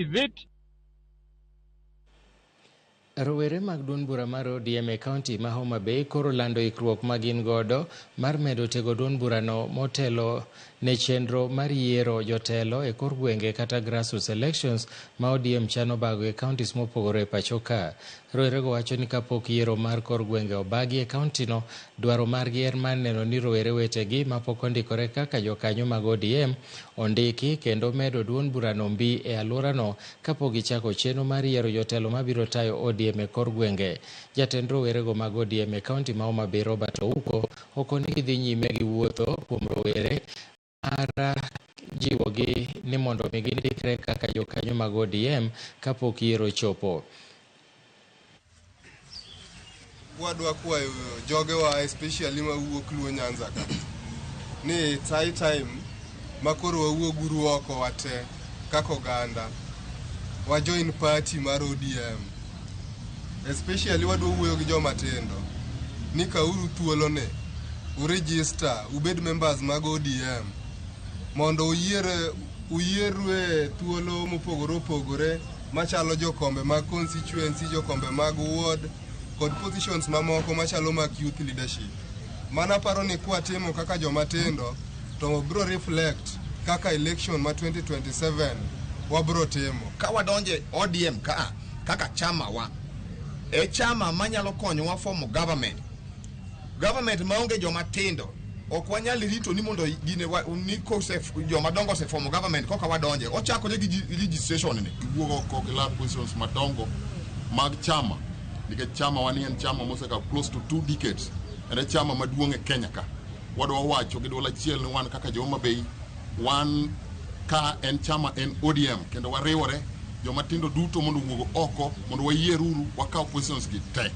Is it? Rowere mag duond bura mar ODM e kaunti ma Homa Bay koro lando ikruok ma gin godo mar medo tego duond burano motelo ne chenro mar yiero jotelo e kor gwenge kata grassroots elections ma ODM chano bago e counties mopogore e pacho ka. Rowerego wacho ni kapok yiero mar kor gwenge obagi e kauntino, dwaro margi en mar neno ni rowere wetegi mapok ondikore kaka jokanyo mag ODM ondiki kendo medo duond burano mbi e alworano kapok gichako chenro mar yiero jotelo mabiro tayo ODM e kor gwenge. Jatend rowerego mag ODM e kaunti ma Homa Bay Robert Ouko okoni gidhi nyime gi wuotho kuom rowere mar jiwogi ni mondo mi gindikre kaka jokanyo mag ODM kapok yiero ochopo. Wadwa kwayo jogewa, especially mawuok Luo Nyanza ka, ni it's high time ma koro wawuog uru oko wate kaka oganda wa join party mar ODM. Especially wadwa wuoyo gi joma tindo ni kauru thuolo ni uregister ubed members mag ODM mondo uyier uyierue thuolo mopogore opogore machalo jokombe mag constituency, jokombe mag ward kod positions mamoko machalo mag youth leadership. Mano aparo ni kwatimo kaka joma tindo to bro reflect kaka election ma 2027 wabro timo. Ka wadonje ODM ka kaka chama wa e chama manyalo konyowa formo government. Government maonge joma tindo ok wanyal rito ni mondo gine wa, ni kose joma dongo oseformo government koka wadonje ochakore gi registration ni. Giwuok oko gilal positions madongo mag chama nikech chama wani en chama mosekawo close to 2 decades. En e chama maduong' e Kenya ka. Wadwa wacho gi duol achiel ni wan kaka jo Homa Bay, wan ka en chama en ODM kendo wariwore joma tindo duto mondo owuog oko mondo wayieruru wakaw positions gi te.